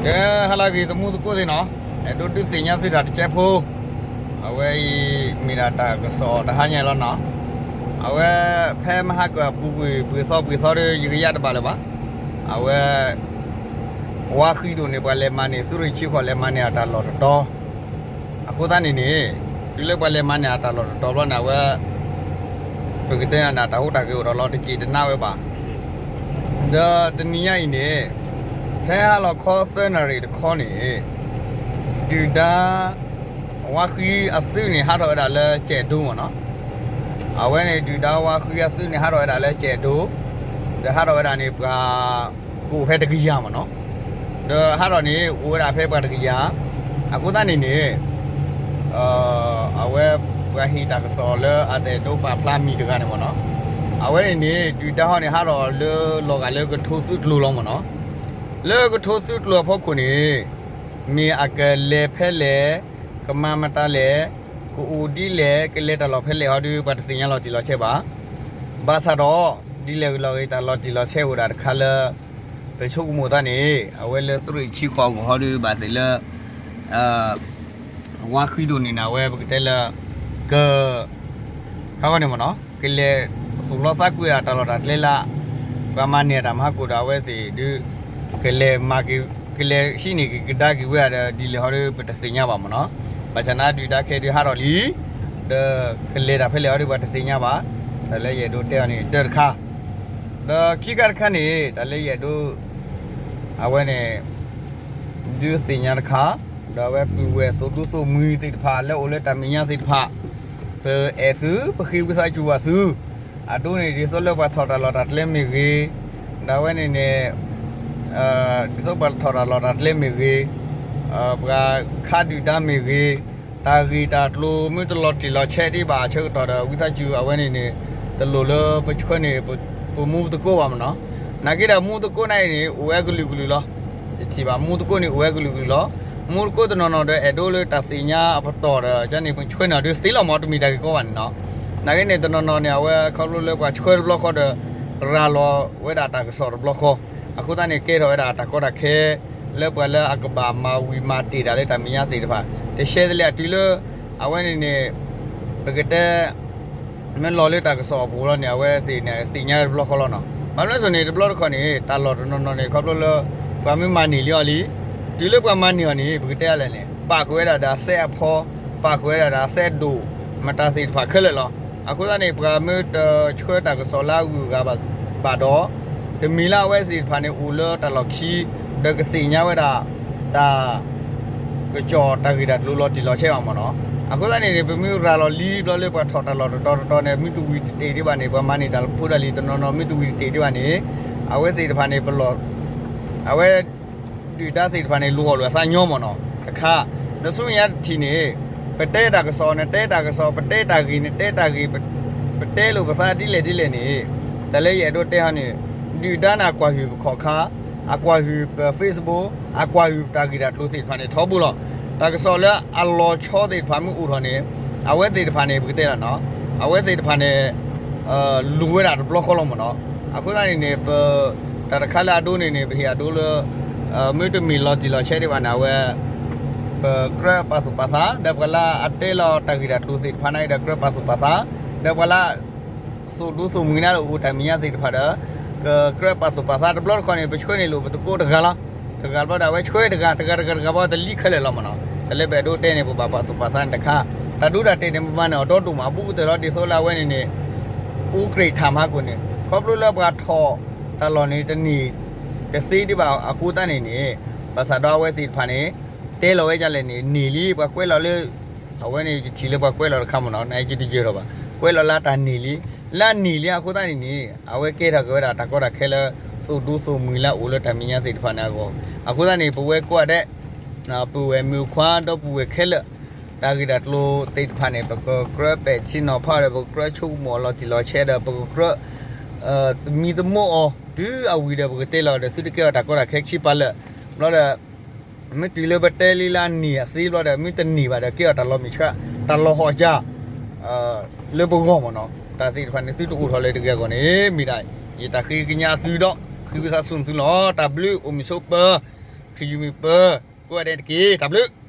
ကဲ ဟါလၢအဂ့ၤ သမူသကိးသ့ၣ်နီၤ, အဲၣ်ဒိးဒုးသ့ၣ်ညါသုတၢ်တကဲဖိ, အဝဲအံၤ မ့ၢ်ဒၣ်တၢ်ကစီၣ်တဟါညါလီၤနီၤ. အဝဲ ဖဲမဟါကပူၤကွံာ် ပှဲၤသီပှဲၤသီဒီး ယကယၢ်တဘၣ်လၢၤဘၣ်. အဝဲ ဝါဃံဒိၣ်န့ၣ် ပှၤလဲၤမၤန့ၢ် သုးရ့ၣ်ဆံဃိး လဲၤမၤန့ၢ်အတၢ်လီၢ်တတီၤ အဃိသတးန့ၣ်န့ၣ် တုၤလၢပှၤလဲၤမၤန့ၢ်အတၢ်လီၢ်တတီၤဘျီန့ၣ် အဝဲ ပကတဲန့ၣ် တၢ်ဟူးတၢ်ဂဲၤအိၣ်ဒီးလီၤ တစဲးတနါဝဲဘၣ်. ဒီးတနံၤညါအံၤန့ၣ် ဖဲဟါလီၤခီသၢနၣ်ရံၣ်တခီန့ၣ် ဒုၣ်ဒါ ဝါဃံအသုးန့ၣ် ဟးထီၣ်ဝဲဒၣ်လၢကဲးဒိမ့ၢ်နီၤ. အဝဲန့ၣ် ဒုၣ်ဒါဝါဃံအသုးန့ၣ် ဟးထီၣ်ဝဲဒၣ်လၢကဲးဒိ, ဒီးဟးထီၣ်ဝဲဒၣ်န့ၣ် ပှၤ ကအိၣ်ဖဲတကယၤမ့ၢ်နီၤ. ဒီးဟးထီၣ်န့ၣ် အိၣ်ဝဲဒၣ်ဖဲပှၤတကယၤ, အဃိသတးန့ၣ်န့ၣ် အဝဲ ပှၤဟ့ၣ်တၢ်ကစီၣ်လၢအတအဲၣ်ဒိးပာ်ဖျါမံၤတဂၤန့ၣ်မ့ၢ်နီၤ. အဝဲန့ၣ်န့ၣ် ဒုၣ်ဒါဟီန့ၣ် ဟးထီၣ်လၢလီၤဂာ်လၢကထိသုးကျိၤလီၤမ့ၢ်နီၤ. လၢကထိသုးကျိၤအဖီခိၣ်န့ၣ် မ့ၢ်အကလဲၤဖဲလဲၣ်, ကမၤမတၤလဲၣ်, ကအိၣ်ဒ်လဲၣ်, ကလဲၤတၢ်လီၢ်ဖဲလဲၣ်ဟီဒီး ပှၤတသ့ၣ်ညါလီၤတံၢ်လီၤဆဲးဘၣ်. ဘၣ်ဆၣ်ဒီး ဒ်လဲၣ်ဂ့ၤလီၤဂ့ၤ တၢ်လီၤတံၢ်လီၤဆဲးအိၣ်ဒၣ်တခါလၢ ပဆိကမိၣ်သးန့ၣ် အဝဲလၢသုးရ့ၣ်ဆံဃိးအဂီၢ်ဟီဒီး ဘၣ်သ့ၣ်လၢ ဝါဃံဒိၣ်န့ၣ်န့ၣ် အဝဲပကတဲလၢ က ခါဂီၢ်န့ၣ်မ့ၢ်နီၤ ကလဲၤသူၣ်လီသးကွံာ်ဒၣ်တၢ်လီၢ်တၢ်ကျဲလၢ ပှၤမၤန့ၢ်တၢ်မၤဟးကိၣ်ဒီး အဝဲသ့ၣ်ဒုး ကလဲၤမၤက့ၤ ကလဲၤဟံးန့ၢ်က့ၤကဒါက့ၤဝဲဒၣ်ဒီး ဒ်လဲၣ်ဟီဒီး ပတသ့ၣ်ညါဘၣ်မ့ၢ်နီၤ. ဘၣ်ဆၣ်န့ၣ် ဒုၣ်ဒါခဲအံၤဒုးဟးထီၣ်လံ ဒီးကလဲၤတၢ်ဖဲလဲၣ်ဟီဒီး ပှၤတသ့ၣ်ညါဘၣ်. တၢ်လၢယအဲၣ်ဒိးတဲအီၤန့ၣ် တၢတခါ ဒီးခံခါတခါန့ၣ် တၢ်လၢယအဲၣ်ဒိး အဝဲန့ၣ် ဒုးသ့ၣ်ညါတခါ ဒီးအဝဲပုၢ်ဝဲၢ်သိၣ်ဒူသိၣ်မှံၤသ့ၣ်တဖၣ် လၢအိၣ်လၢတၢ်မဲာ်ညါသ့ၣ်တဖၣ် ပအဲၣ်သု ပဃ့ဝံသးစူၤဘၣ်သု အဒိန့ၣ် ဒ်သိးလၢပှၤထီၣ်တၢ်လီၢ်တၢ်ကျဲမ့ၢ်ဂ့ၤ, ဒီးအဝဲန့ၣ်န့ၣ် ဒ်သိးပှၤထီၣ်တၢ်လီၢ်တၢ်ကျဲမ့ၢ်ဂ့ၤ, ပှၤခးဒုၣ်ဒါမ့ၢ်ဂ့ၤ, တၢ်ဂ့ၢ်တၢ်ကျိၤမ့ၢ်တလီၤတံၢ်လီၤဆဲးဒံးဘၣ်အဆၢကတီၢ်ဒီး ဝံသးစူၤအဝဲန့ၣ်န့ၣ် တလိၣ်လၢပဆှၢန့ၢ် ပမူပသကိးဘၣ်မ့ၢ်နီၤ. နာ်က့ဒီးမူသကိးန့ၣ်န့ၣ် အိၣ်ဝဲကလုာ်ကလုာ်လီၤ. ယထံၣ်ဘၣ်မူသကိးန့ၣ် အိၣ်ဝဲကလုာ်ကလုာ်လီၤ. မူသကိးတနီၤနီၤဒီး အဲၣ်ဒိးလၢတၢ်သ့ၣ်ညါအပတီၢ်ဒီး ကန့ၣ်ပဆှၢန့ၢ်အီၤဒီးသ့လီၤမ့ၢ် တမ့ၢ်တၢ်ဂ့ၢ်ကီဘၣ်န့ၣ်နီၤ. နာ်က့န့ၣ် တနီၤနီၤန့ၣ် အဝဲခီဖျိလၢပှၤဆှၢတဘျီဃီဒီး ရၤလီၤဝဲဒၣ်တၢ်ကစီၣ်တဘျီဃီ, အဃိသတးန့ၣ် ကဲထီၣ်ဝဲဒၣ်တၢ်ကီတၢ်ခဲ လၢပှၤလၢအကဘၣ်မၤဝံၤမၤတ့ၢ်တၢ်လၢတၢ်မဲာ်ညါသ့ၣ်တဖၣ် တရှဲတလဲအတုၤလၢ အဝဲန့ၣ်န့ၣ် ပကတဲ မ့ၢ်လီၤလၢတၢ်ကစီၣ်အပူၤလီၤန့ၣ် အဝဲသ့ၣ်န့ၣ် သ့ၣ်ညါတဘျီဃီလီၤနီၤ. ဘၣ်မနုၤအဃိန့ၣ် တဘျီတခီၣ်န့ၣ် တၢ်လီၢ်တနီၤနီၤန့ၣ် ခီဖျိလၢ ပှၤမ့ၢ်မၤန့ၢ်လံအီၤလံ, တုၤလၢပှၤမၤန့ၢ်အီၤန့ၣ် ပကတဲလဲၣ်န့ၣ် ပာ်ဃုာ်ဝဲဒၣ်ဒီးအစဲးအဖီ, ပာ်ဃုာ်ဝဲဒၣ်ဒီးအစဲးဒိၣ်, မတၤသ့ၣ်တဖၣ်ခဲလၢာ်လီၤ. အဃိသတးန့ၣ် ပှၤမ့ၢ်တဆှၢတၢ်ကစီၣ်လၢအဂုၤအဂၤဘၣ်ဒီး တမ့ၢ်လၢအဝဲသ့ၣ်တဖၣ်န့ၣ် အိၣ်လၢတၢ်လီၢ်ခံ ဒီးကသ့ၣ်ညါဝဲဒၣ် တၢ် ကစီၣ်တၢ်ဂ့ၢ်တၢ်ကျိၤလီၤတံၢ်လီၤဆဲးဘၣ်မ့ၢ်နီၤ. အဃိသတးန့ၣ်န့ၣ် ပမ့ၢ်ရၤလီၤလံဘျီလၢပှၤထီၣ်တၢ်လီၢ်တတီၤတတီၤန့ၣ် မ့ၢ်တဝံၤတတ့ၢ်ဒံးဘၣ်န့ၣ် ပှၤမၤန့ၢ်တၢ်ဖိတၢ်လံၤ တနီၤနီၤ မ့ၢ်တဝံၤတတ့ၢ်ဒံးဘၣ်န့ၣ် အဝဲသ့ၣ်တဖၣ်န့ၣ် ပလီၢ် အဝဲ ဒုၣ်ဒါသ့ၣ်တဖၣ်န့ၣ် လူၤအီၣ်လိာ်အသးညီမ့ၢ်နီၤ တခါ, ဒီးဆူညါတထံၣ်န့ၣ် ပတဲတၢ်ကစီၣ် နတဲတၢ်ကစီၣ် ပတဲတၢ်ဂ့ၢ် နတဲတၢ်ဂ့ၢ် ပတဲလိာ်ပသးဒ်လဲၣ်ဒ်လဲၣ်န့ၣ် တၢ်လၢယအဲၣ်ဒိးတဲဟီန့ၣ် ဒုၣ်ဒါန့ၣ် အကွၢ်ဟုၣ်ပခီၣ်ခါ, အကွၢ်ဟုၣ်ပ Facebook, အကွၢ်ဟုၣ်ပတၢ်ဂ့ၢ်တၢ်ကျိၤသ့ၣ်တဖၣ်န့ၣ် ထီဘိလီၤ. တၢ်ကစီၣ်လၢအလီၤဆီသ့ၣ်တဖၣ်မ့ၢ်အိၣ်ထီၣ်န့ၣ် အဝဲသ့ၣ်တဖၣ်န့ၣ် ပကတဲလီၤနီၤ အဝဲသ့ၣ်တဖၣ်န့ၣ် လူၤဝဲဒၣ်တဘျီဃီလီၤမ့ၢ်နီၤ. အဃိသတးန့ၣ်န့ၣ် ပ တၢ်တခါလၢအဒိန့ၣ်န့ၣ် ပဟ့ၣ်အဒိလၢ မ့ၢ်တမ့ၢ်လီၤတံၢ်လီၤဆဲးဒံးဘၣ်န့ၣ် အဝဲ ပကြၢးပာ်သူၣ်ပာ်သး ဒီးပှၤလၢအတဲလီၤတၢ်ဂ့ၢ်တၢ်ကျိၤသ့ၣ်တဖၣ်န့ၣ်ဒီး ကြၢးပာ်သူၣ်ပာ်သး ဒီးပှၤလၢ သူၣ်ဒူသူၣ်မှံၤန့ၣ်လၢအိၣ်တၢ်မဲာ်ညါသ့ၣ်တဖၣ်ဒီး ကကြၢးပာ်သူၣ်ပာ်သးတဘျီတခီၣ်န့ၣ် ပဆှၢန့ၢ်လိာ်ပသကိးတဂၤလီၤ. တဂၤဘျီဒီး အဝဲဆှၢတဂၤ တဂၤတဂၤတဂၤဘၣ် တလံခဲလၢာ်လီၤမ့ၢ်နီၤ. တၢ်လၢပအဲၣ်ဒိးတဲန့ၣ် ပဘၣ်ပာ်သူၣ်ပာ်သးန့ၣ်တခါ တၢ်ဒိတၢ်တဲာ်န့ၣ် ပမၤန့ၢ်အီၤဒီဒိၣ်မး အဘူးကတၢၢ်လီၤ ဒ်သိးလၢအဝဲန့ၣ်န့ၣ် အူကြ့ၣ်ထၣ်မၤဟးကိၣ်န့ၣ် ခီဖျိလၢပှၤထီၣ်တၢ်လီၢ်န့ၣ် တန့ၢ်တသ့ဒံးဘၣ်အဃိသတးန့ၣ်န့ၣ် ဘၣ်ဆၣ်ဒီးအဝဲသ့ၣ်တဖၣ်န့ၣ် တဲလီၤဝဲဒ်လဲၣ်န့ၣ် န့ၢ်လံ ပှၤကွဲးလီၤလၢ အဝဲန့ၣ် ယထံၣ်လၢပှၤကွဲးလီၤတခါမ့ၢ်နီၤ နယတယၢၤထီၣ်ဘၣ် ကွဲးလီၤလၢတၢ်န့ၢ်လံ လၢအန့ၢ်လံအဃိသတးန့ၣ်န့ၣ် အဝဲကဲထီၣ်က့ၤဝဲဒၣ်တၢ်ကီတၢ်ခဲလၢ သူၣ်ဒူသူၣ်မှံၤလၢအအိၣ်လၢတၢ်မဲာ်ညါသ့ၣ်တဖၣ်န့ၣ်အဂီၢ် အဃိသတးန့ၣ် ပဝဲကိးဂၤဒဲး ပုၢ်ဝဲၢ်မုၣ်ခွါဒီပုၢ်ဝဲၢ်ခဲလၢာ် တၢ်ဂ့ၢ်တၢ်ကျိၤသ့ၣ်တဖၣ်န့ၣ် ပကကြၢးပဲာ်ထံနီၤဖးဒီး ပကကြၢးဆိကမိၣ်အီၤလီၤတံၢ်လီၤဆဲးဒီး ပကကြၢး သမံသမိးအီၤ တုၤအဝံၤဒီး ပကတဲလီၤဒီး သုတကဲအီၤတၢ်ကီတၢ်ခဲခံပာ်လၢာ် ဘျီဒီး မ့ၢ်တုၤလၢပတဲလံလၢအန့ၢ်အသ့ဘျီဒီး မ့ၢ်တန့ၢ်ဘၣ်ဒီး ကဲအီၤတၢ်လီၤမုၢ်ဆှး တၢ်လီၤဟီၣ်ကၢ လၢပဂီၢ်မ့ၢ်နီၤ တၢ်သ့ၣ်တဖၣ်န့ၣ် သုတအိၣ်ထီၣ်လၢၤတဂ့ၤအဂီၢ်န့ၣ် မ့ၢ်ဒၣ် ယတၢ်ဃ့ကညးသုဒီး ဃ့ဝံသးစူၤသုလီၤ တၢ်ဘျုးအိၣ်မုာ်ဆိးပၢၤ မ့ၢ်ပှၤကညီတၢ်မုာ်တၢ်ခုၣ်မ့ၢ်ပၢ, ကိးဂၤဒဲးတက့ၢ်. တၢ်ဘျုး.